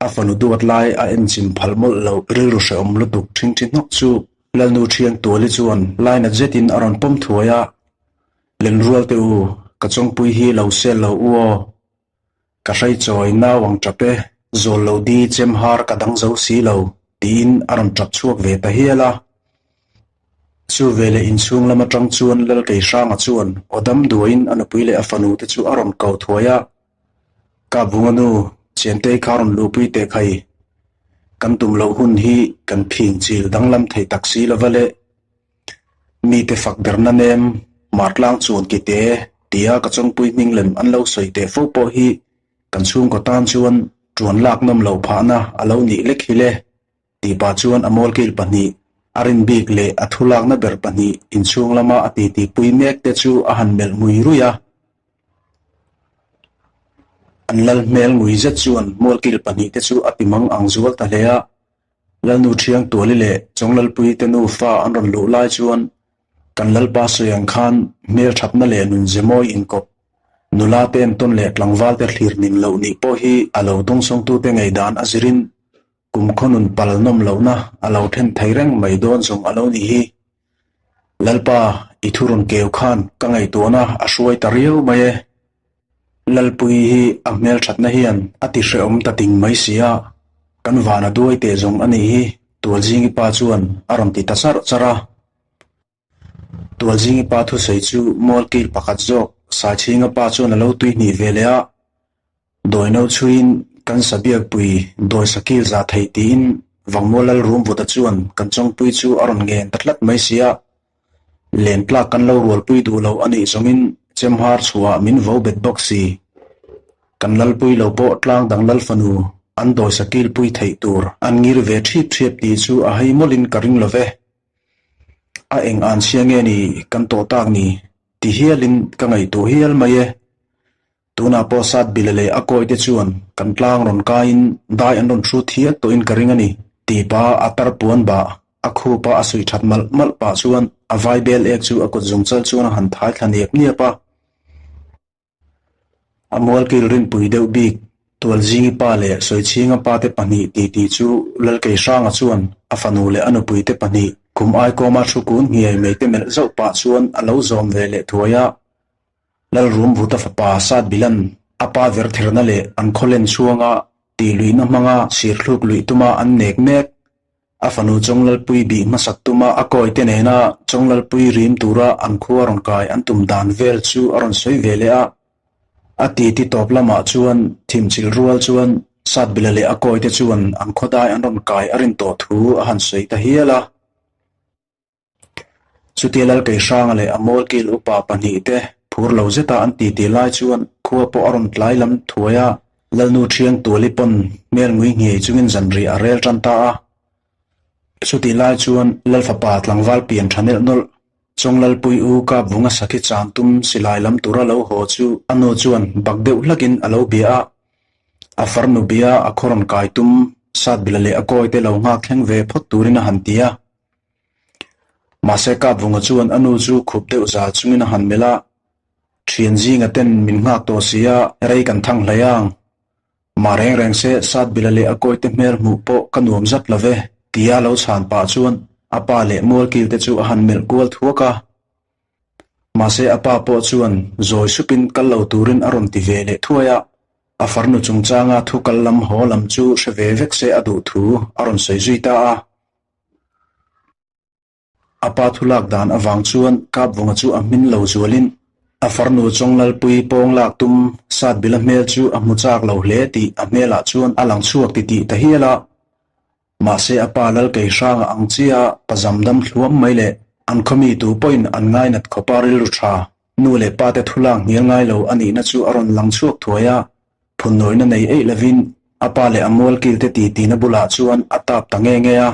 A fanu duat lai a enchim phal mawlh loh rilru hrehawm lutuk ṭhingṭhi hnawk chu Lalnu ṭhiang Tuali chuan lainat zetin a rawn pawm thuai a, Lenrual teh u, ka chawngpui hi lo sel lo u aw. Ka hrei chawi nau ang ṭap e, zawl lo di chem har ka dang zo si lo, tiin a rawn ṭap chhuak ve ta hial a. Chu veleh inchhung lam aṭang chuan Lalkeihranga chuan aw dam duaiin a nupui leh a fanu te chu a rawn ko thuai a. Ka vunga nu, Chentei kha rawn luhpui teh khai. Kan tum loh hun hi kan phing chil danglam thei tak si lova le. Mite fak derna nem, Martlang chuan kite tia ka chawngpui hming lem an lo sawi teh fo pawh hi kan chhungkaw tan chuan. Ṭuan lak nawm loh phahna a lo nih lek hi le, tih pah chuan a mawlkil pahnih, a rin bik leh a thulakna ber pahnih inchhung lama a titi pui mek te chu a han melh ngui ruih a. An lal hmel ngui zet chuan mawlkil pahnih te chu a ti mang ang zual ta hle a. Lalnu Ṭhiangtuali leh Chawnglalpui te nufa an rawn luh lai chuan Kan Lalpa sawi ang khan hmelṭhatna leh nunze mawi inkawp, nula te entawn leh tlangval te thlir nin loh nih pawh hi a lo dawngsawngtute ngaihdan a zirin kumkhaw nun pal nawm lohna a lo then thei reng mai dawn zawng a lo nih hi. Lalpa, i thu rawn keu khan ka ngaihtuahna a hruai ta riau mai e. Lalpui hi a hmelṭhatna hian a ti hrehawm ta ting mai si a, kan vana duai teh zawng a nih hi, Tualzingi pa chuan a rawn ti ta charh charh a. Tualzingi pa thusawi chu Mualkil pakhat zawk Saichhinga pa chuan a lo tui hnih ve leh a, Dawino chhuiin kan Sabiakpui dawi sakil zah theih tiin Vangmual Lalrumvuta chuan kan chawngpui chu a rawn ngen ta tlat mai si a, Len tlak kan lo rualpui duh lo a nih zawngin Chemhar chhuah min vo bet bawk si. Kan lalpui lo pawh tlang dang lal fanu an dawisa kilpui theih tur an ngir ve ṭhip ṭhiap tih chu a hei mawlhin ka ring lo ve. A eng an chhia nge ni kan tawh tak ni ti hialin ka ngaihtuah hial mai e. Tunah pawh Sat Bila leh a kawite chuan kan tlang rawn kaiin dai an rawn hrut hial tawhin ka ring a ni, tih pah a tar puan bah a khupa a suih that malh malh pah chuan a vai bel ek chu a kut zungchal chuan a han thai thla niap niap a. A mualkil rinpui deuh bik Tualzingi pa leh Sawichhinga pa te pahnih titi chu Lalkeihranga chuan a fanu leh a nupui te pahnih khum aikawma thu kun nghiai mai te melh zauh pah chuan a lo zawm ve leh thuai a. Lalrumvuta fapa Satbilan a pa vertherna leh an khawlen chhuanga tihluihna hmanga sirthluk luih tuma an nek mek. A fanu Chawnglalpui bih hmasak tuma a kawite nena Chawnglalpui rim tura an khua rawn kai an tum dan vel chu a rawn sawi ve leh a. A titi tawp lamah chuan thimchilh rual chuan Satbila leh a kawite chuan an khawdai an rawn kai a rin tawh thu a han sawi ta hial a. Chutia Lalkeihranga leh a Mawlkil upa pahnih te phur lo zeta an titi lai chuan khua pawh a rawn tlai lam thuai a, Lalnu Thiang Tuali pawn hmel ngui nghiai chungin zanriah a rel tan ta a. Chutih lai chuan Lalfapa tlangval pian tha nelh nawlh, Chawnglalpui u Kapvunga sakhi chan tum silai lam tura lo haw chu a nu chuan bak deuh hlakin a lo bia a. A farnu bia a khaw rawn kai tum Satbila leh a kawite lo nghak thleng ve phawt turin a han ti a. Mahse Kapvunga chuan a nu chu khup deuh zal chungin a han melh a, Thian zinga ten min nghak tawh si a, rei kan thang hlei ang. Mah reng reng se Satbila leh a kawite hmel hmuh pawh ka nuam zat lo ve, tia lo chhan pah chuan a pa leh Mualkil te chu a han melh kual thuak a. Mahse a pa pawh chuan zawi supin kal lo turin a rawn ti ve leh thuai a, a farnu chungchanga thu kal lam haw lam chu hre ve vek se a duh thu a rawn sawi zui ta a. A pa thu lak dan avang chuan Kapvunga chu a hmin lo zualin a farnu Chawnglalpui pawng lak tum Satbila hmel chu a hmu chak lo hle tih a hmelah chuan a lang chhuak titih ta hial a. Mahse a pa Lalkeihranga ang chia pa zamdam thluam mai leh an khawmi tu pawhin an ngainat khawpa rilru tha nu leh pa te thu lak hnial ngai lo a nihna chu a rawn lang chhuak thuai a. Phunnuaina nei eih lovin a pa leh a mualkil te titina bulah chuan a tap ta nge nge a.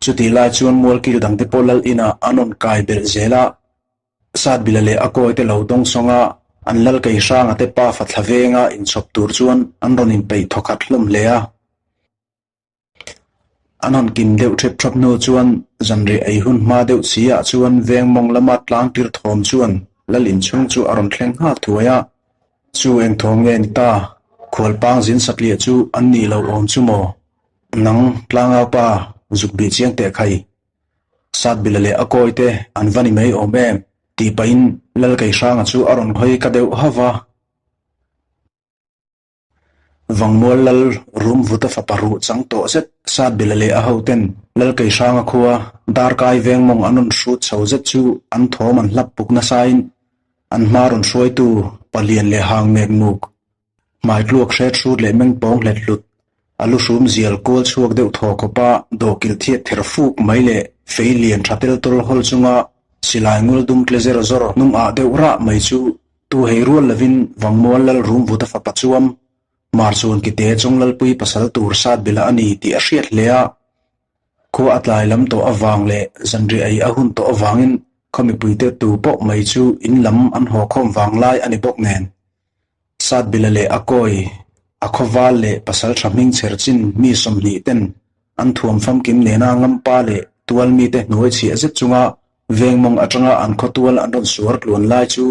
Chutih lai chuan mualkil dangte pawh lal inah an rawn kai belh zel a. Satbila leh a kawite lo dawng sawng a, an lal Keihranga te pa fathla venga inchhawp tur chuan an rawn inpeih thawkhat hlawm hle a. An han kim deuh ṭhep ṭhap hnu chuan zanriah ei hun hma deuh si ah chuan veng mawng lama tlang tir thawm chuan lal inchhung chu a rawn thleng nghal thuai a. Chu eng thawm nge ni ta? Khualpang zin satliah chu an nih lo awm chu maw? Nang, tlangau pa, zuk bih chiang teh khai. Satbila leh a kawi te an va ni mai awm em? Tih pahin Lal Keihranga chu a rawn hawi ka deuh hauh va. Vangmual Lal Rumvuta fapa ruh chang tawh zet Satbila leh a hoten Lal Keihranga khua Darkai veng mawng an rawn hrut chho zet chu an thawm an hlap puk nasain an hma rawn hruaitu palian leh hang mek muk hmai tluak hret hrut leh meng pawng hlet hlut a lu hrum zial kual chhuak deuh thaw khawpa dawhkilh thiat ther fuk mai leh fei lian tha tel tawl hawl chunga silai ngul dum tle zer zawr hnung ah deuh rah mai chu Tu hei rual lovin Vangmual Lal Rumvuta fapa chuam. Hmar chuan Kite Chawnglalpui pasal tur sat bila a ni tih a hriat hle a. Khua a tlai lam tawh avang leh zanriah ei a hun tawh avangin khaw mipuite tu pawh mai chu in lam an haw khawm vang lai a ni bawk nen. Satbila leh a kawi, a khawval leh pasal tha hming chher chin mi 20 ten an thuam famkim nena ngampa leh tual mite hnuai chhiah zet chunga veng mawng atanga an khaw tual an rawn suar tluan lai chu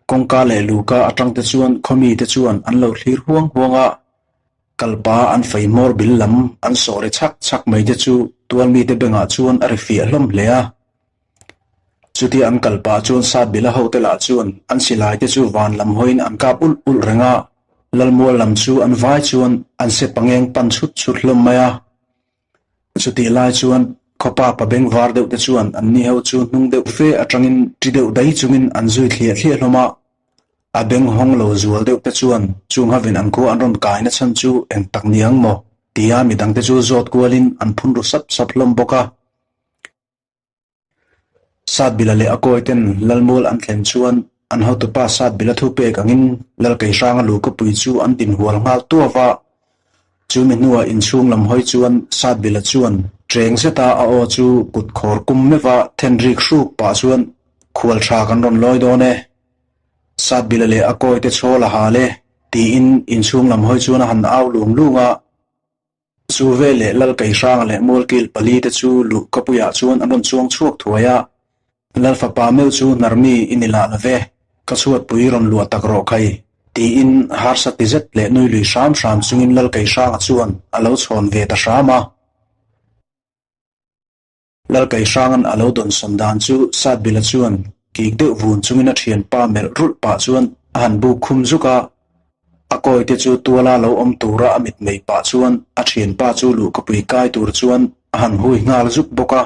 kawngka leh luka atang te chuan khaw mite chuan an lo thlir huang huang a. Kalpa an fei hmawr bil lam an sawh ri chhak chhak mai te chu tual mite bengah chuan a ri fiah hlawm hle a. Chutia an kal pah chuan Satbila hote lah chuan an silai te chu van lam hawiin an kap ulh ulh reng a, Lalmual lam chu an vai chuan an se pangeng pan chhut chhut hlawm mai a. Chutih lai chuan khawpa pa beng var deuh te chuan an ni ho chu hnung deuh fe atangin ṭi deuh dai chungin an zui thliah thliah hlawm a. A beng hawng lo zual deuh te chuan chung hovin an khua an rawn kai na chhan chu eng tak ni ang maw? tia midangte chu zawt kualin an phun ru sap sap hlawm bawk a. Satbila leh a kawiten Lalmual an thlen chuan an hotupa Satbila thupek angin Lalkeihranga luhkapui chu an dinhual nghal tuau a. Chumi hnuah inchhung lam hawi chuan Satbila chuan ṭeng zeta a aw chu kut khawr kum meuha then rik hruk pah chuan, Khual ṭha kan rawn lawi dawn e. Satbila leh a kawite chhawl a hal e, tiin inchhung lam hawi chuan a han au lung lung a. Chu veleh Lalkeihranga leh Mualkil pali te chu luhkapuiah chuan an rawn chuang chhuak thuai a, Lal fapa meuh chu hnarmi i ni lah love, ka chhuatpui rawn luah tak rawh khai, tiin harsa ti zet leh nui lui hram hram chungin Lalkeihranga chuan a lo chhawn ve ta hram a. Lalkeihrangin a lo dawnsawn dan chu Satbila chuan kik deuh vun chungin a thianpa melh rulh pah chuan a han buk khum zuk a. A kawite chu tuala lo awm tura a mitmei pah chuan a thianpa chu luhkapui kai tur chuan a han hui nghal zuk bawk a.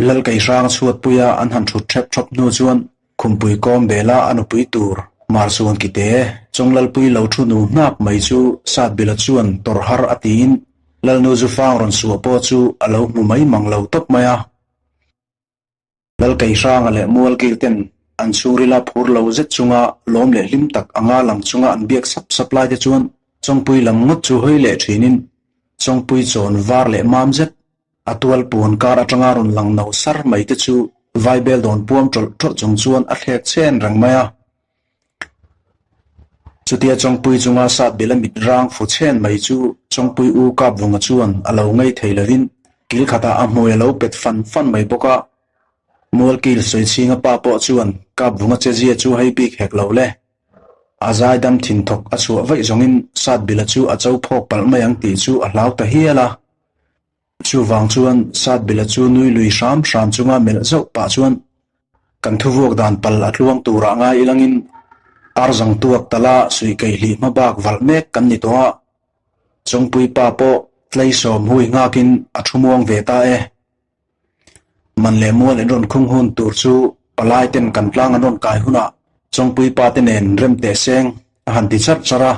Lalkeihrang chhuatpuia an han thut ṭhep ṭhawp hnu chuan khumpui kawm bela a nupui tur Marsuan Kite Chawnglalpui lo thu nu hnap mai chu Satbila chuan tawrh har a tiin Lalnu Zufang rawn suah pawh chu a lo hmu mai mang lo tawp mai a. Lalkeihranga leh Mualkil ten an chhungrila phur lo zet chunga lawm leh hlim tak anga lang chunga an biak sap sap lai te chuan Chawngpui lam ngawt chu hawi leh ṭhinin Chawngpui chawn var leh mam zet A tual puan kar atanga rawn lang no sar mai te chu Vaibel dawn puam tawlh tawlh chung chuan a thlek chen reng mai a. Chutia Chawngpui chunga Satbila mit rang fu chen mai chu Chawngpui u Kapvunga chuan a lo ngei thei lovin kil khatah a hmui a lo pet fan fan mai bawk a. Mualkil Sawichhinga pa pawh chuan Kapvunga chezia chu hei bik hek lo le. A zaidam thinthawk a chhuah vaih zawngin Satbila chu a cho phawk palh mai ang tih chu a hlau ta hial a. Chuvang chuan Satbila chu nui lui hram hram chunga melh zauh pah chuan kan thuvuak dan pal a tluang turah ngai ilangin Arzang tuak tala suihkeihlih hma bak valh mek kan ni tawh a, Chawngpui pa pawh tleisawm hui nghakin a thu muang ve ta e. Man leh mual in rawn khung hun tur chu palai ten kan tlang an rawn kai hunah Chawngpui pa te nen rem teh seng a han ti charh charh a.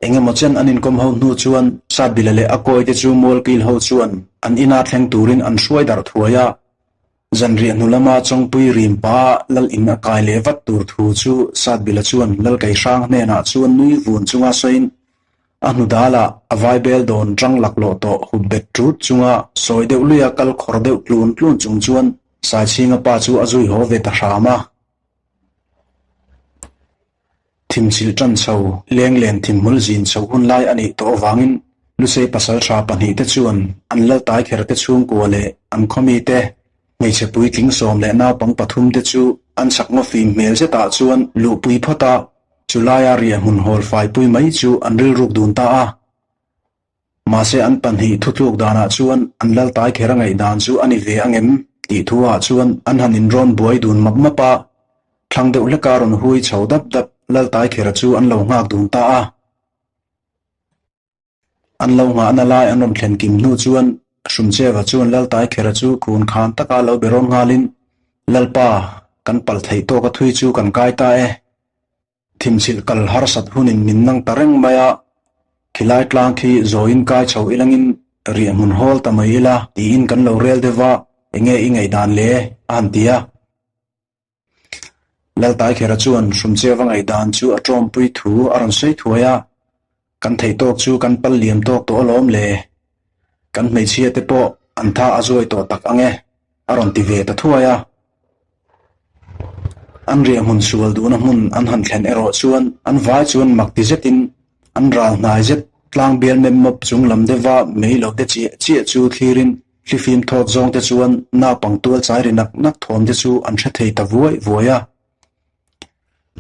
Eng emaw chen an inkawm ho hnu chuan Satbila leh a kawi te chu Mualkil ho chuan an ina thleng turin an hruai darh thuai a. Zanriah hnu lama Chawngpui rim pa Lal in a kai leh vat tur thu chu Satbila chuan Lalkeihrang hnenah chuan nui vun chunga sawiin a hnu dalah a vaibel dawn rang laklawh tawh hup bet ṭut chunga sawi deuh luia kal khawr deuh tlun tlun chung chuan Saichhinga pa chu a zui haw ve ta hram a. Thimchilh ṭan chho, lenglen thimhmul zin chho hun lai a nih tawh avangin Lusei pasalṭha pahnihte chuan an laltai kher te chhungkua leh an khawmite, hmeichhe puitling sawm leh naupang pathumte chu an chak ngaw fim hmel zetah chuan luhpui phawt a, chulaia riahhmun hawl faipui mai chu an rilruk dun ta a. Mahse an pahnih thutluk danah chuan an laltai kher a ngaih dan chu a ni ve angem tih thu ah chuan an han inrawn buai dun map map a, thlang deuh hleka rawn hui chho dap dap laltai khera chu an lo nghak dun ta a. An lo nghahna lai an rawn thlen kim hnu chuan Hrumcheva chuan laltai khera chu khun khan taka lo be rawn nghalin, Lalpa, kan pal theih tawka thui chu kan kai ta e. Thimchilh kal harsat hunin min nang ta reng mai a, khilai tlang khi zawiin kai chho ilangin riah hmun hawl ta mai ila tiin kan lo rel deuh va, enge i ngaihdan le? a han ti a. Laltaikhera chuan Hrumcheva ngaihdan chu a ṭawmpui thu a rawn sawi thuai a, Kan theih tawk chu kan pal liam tawk tawh alawm le. Kan hmeichhia te pawh an tha a zuai tawh tak ang e, a rawn ti ve ta thuai a. An riah hmun sual duhna hmun an han thlen erawh chuan an vai chuan mak ti zetin an ral hnai zet tlang bial mem mawp chung lam deuha mei lo te chiah chiah chu thlirin thlifim thawt zawng te chuan naupang tual chai ri nak nak thawm te chu an hre thei ta vuai vuai a.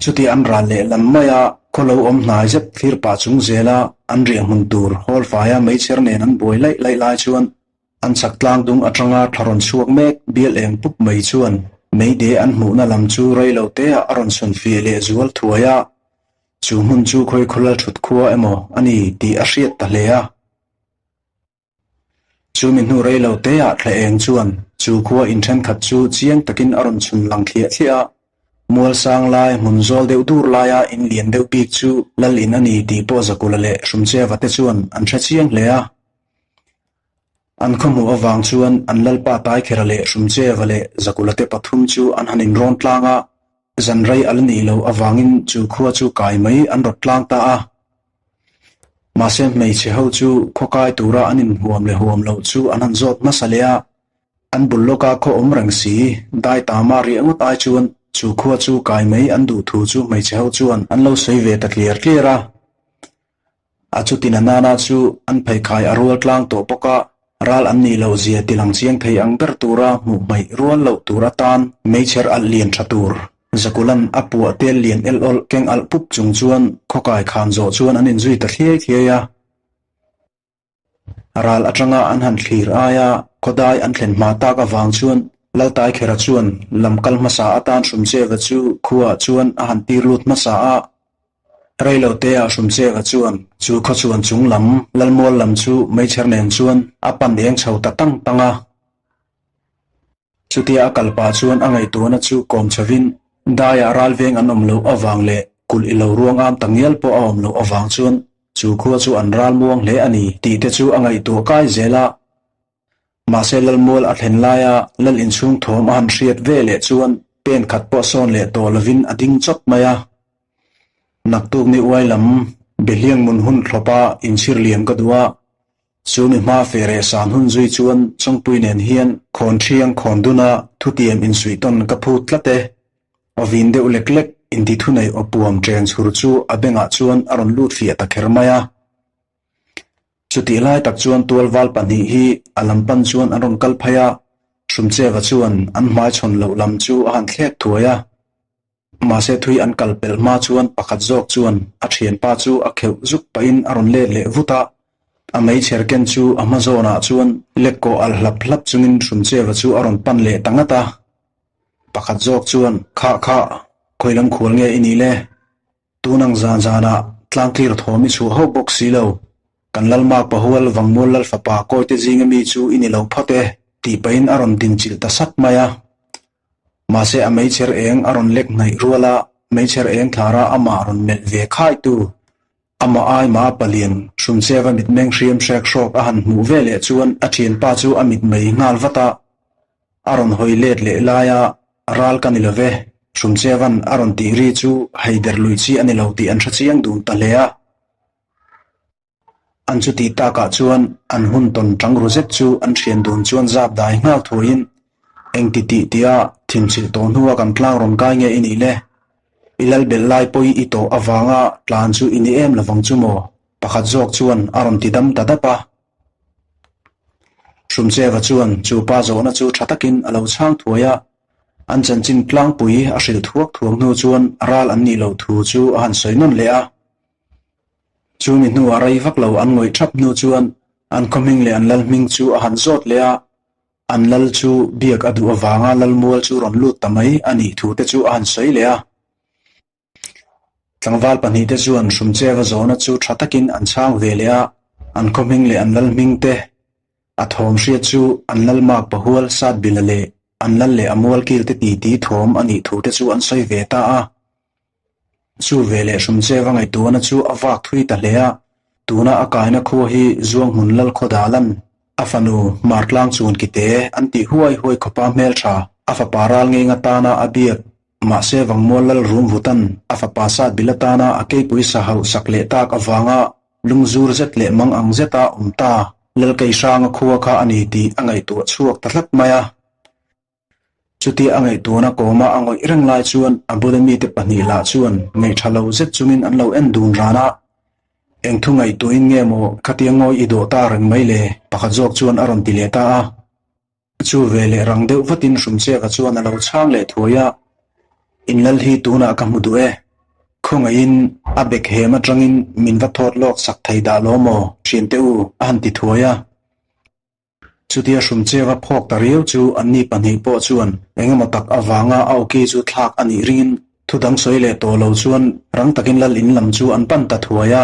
Chuti an ral leh lam maia khaw lo awm hnai zet thlir pah chung zela an riah hmun tur hawl faia meichher nen an buai laih laih lai chuan an chak tlang dung atanga thla rawn chhuak mek bial eng pup mai chuan meide an hmuhna lam chu rei lo teah a rawn sawn fiah leh zual thuai a, chu hmun chu khawi khawlal thut khua emaw a ni tih a hriat ta hle a. Chu mi hnu rei lo teah thla eng chuan chu khua in thenkhat chu chiang takin a rawn chhun lang thliah thliah a. Mual sang lai hmun zawl deuh dur laia in lian deuh bik chu lal in a ni tih pawh Zakula leh Hrumcheva te chuan an hre chiang hle a. An khaw hmuh avang chuan an lalpa Taikhera leh Hrumcheva leh Zakula te pathum chu an han inrawn tlang a, zan rei a la nih loh avangin chu khua chu kai mai an rawt tlang ta a. Mahse hmeichhe ho chu khaw kai tura an inhuam leh huam loh chu an han zawt hmasa leh a, an bul lawka khaw awm reng si, dai tama riah ngawt ai chuan chu khua chu kai mai an duh thu chu hmeichhe ho chuan an lo sawi ve ta tliar tliar a. A chutin a nana chu an pheikhai a rual tlang tawh bawk a, ral an nih loh zia tilang chiang thei ang ber tura hmuh hmaih rual loh tur atan meichher alh lian tha tur Zakulan a puah tel lian el awlh keng alh pup chung chuan khawkai khan zawh chuan an inzui ta thliai thliai a. Ral atanga an han thlir aia khawdai an thlen hma tak avang chuan Laltaikhera chuan lam kal hmasa atan Hrumcheva chu khuaah chuan a han tir lut hmasa a. Reilotea Hrumcheva chuan chu khawchhuan chung lam Lalmual lam chu meichher nen chuan a pan eng chho ta tang tang a. Chutia a kal pah chuan a ngaihtuahna chu kawm chhovin daiah ralveng an awm loh avang leh kulh i lo ruang am ta ngial pawh a awm loh avang chuan chu khua chu an ral muang hle a ni tih te chu a ngaihtuah kai zel a. Mahse Lalmual a thlen laia Lal inchhung thawm a han hriat ve leh chuan pen khat pawh sawn leh tawh lovin a ding chawt mai a. Naktuk ni uai lam Behliang mun hun thlawpa inchhir liam ka duh a, Chu mi hma fe reh san hun zui chuan Chawngpui nen hian khawn thiang khawn duna thutiam insuih tawn ka phut tlat e. Aw vin deuh lek lek inti thunei aw puam chen chhur chu a bengah chuan a rawn lut fiah ta kher mai a. Chutih lai tak chuan tualval pahnih hi a lam pan chuan an rawn kal phei a, Hrumcheva chuan an hmaichhawn loh lam chu a han thlek thuai a. Mahse thui an kal pelh hma chuan pakhat zawk chuan a thianpa chu a kheuh zuk pahin a rawn let leh vut a. A meichher ken chu a hma zawnah chuan lek kawh alh hlap hlap chungin Hrumcheva chu a rawn pan leh ta ngat a. Pakhat zawk chuan, Khah khah, khawi lam khual nge i nih le? Tun ang zan zanah tlang tlir thawm i chhuah hauh bawk si lo. Kan Lalmak Pahual Vangmual Lal fapa Kawite zinga mi chu i ni lo phawt e, tih pahin a rawn dinchilh ta sat mai a. Mahse a meichher eng a rawn lek hnaih rual a, meichher eng thlara amah rawn melh ve khaitu, amah ai mah palian Hrumcheva mitmeng hriam hrek hrawk a han hmuh ve leh chuan a thianpa chu a mitmei nghal vat a, a rawn hawi let leh laia ral ka ni lo ve, Hrumcheva'n a rawn tih ri chu heider lui chi a ni lo tih an hre chiang dun ta hle a. An chutih takah chuan an hun tawn tang ru zet chu an thian dun chuan zap dai nghal thuaiin engti tih tia thimchilh tawh hnua kan tlang rawn kai nge i nih le? I lal belh lai pawi i tawh avanga tlan chu i ni em lovang chu maw? Pakhat zawk chuan a rawn ti dam ta dap a. Hrumcheva chuan chu pa zawhna chu tha takin a lo chhang thuai a, an chanchin tlangpui a hrilh thuak thuak hnu chuan ral an nih loh thu chu a han sawi nawn leh a. Chu mi hnuah rei vak lo an ngawih thap hnu chuan an khaw hming leh an lal hming chu a han zawt leh a, an lal chu biak a duh avanga lal mual chu rawn lut ta mai a nih thu te chu a han sawi leh a. Tlangval pahnihte chuan Hrumcheva zawhna chu tha takin an chhang ve leh a, an khaw hming leh an lal hming te a thawm hriat chu an lal mak pahual Satbila leh an lal leh a mual kil te titi thawm a nih thu te chu an sawi ve ta a. Chu veleh Hrumcheva ngaihtuahna chu a vak thui ta hle a, tuna a kaina khua hi Zuanghmun Lal Khawdalan a fanu Martlang Chuankite an tih huai huai khawpa hmeltha a fapa ral ngeng atana a biak. Mahse Vangmual Lal Rumvutan a fapa Satbil atana a keipui sa hauh sak leh tak avanga lungzur zet leh mang ang zeta awm ta Lal Keihranga khua kha a ni tih a ngaihtuah chhuak ta tlat mai a. Chutia a ngaihtuahna kawma a ngawih reng lai chuan a bula mite pahnih lah chuan ngaihṭha lo zet chungin an lo en dun ran a. Eng thu ngaihtuahin nge maw khatia ngawi i dawh ta reng mai le? Pakhat zawk chuan a rawn ti leh ta a. Chu ve leh rang deuh vatin Hrumcheka chuan a lo chhang leh thuai a, In lal hi tunah ka hmu duh e. Khawngaihin a bek hem atangin min va thawt lawk sak thei dah lo maw thiante u a han ti thuai a. Chutia Hrumcheka phawk ta riau chu anni pahnih pawh chuan engemaw tak avanga a awki chu thlak a nih ringin thudang sawi leh tawh lo chuan rang takin lal in lam chu an pan ta thuai a.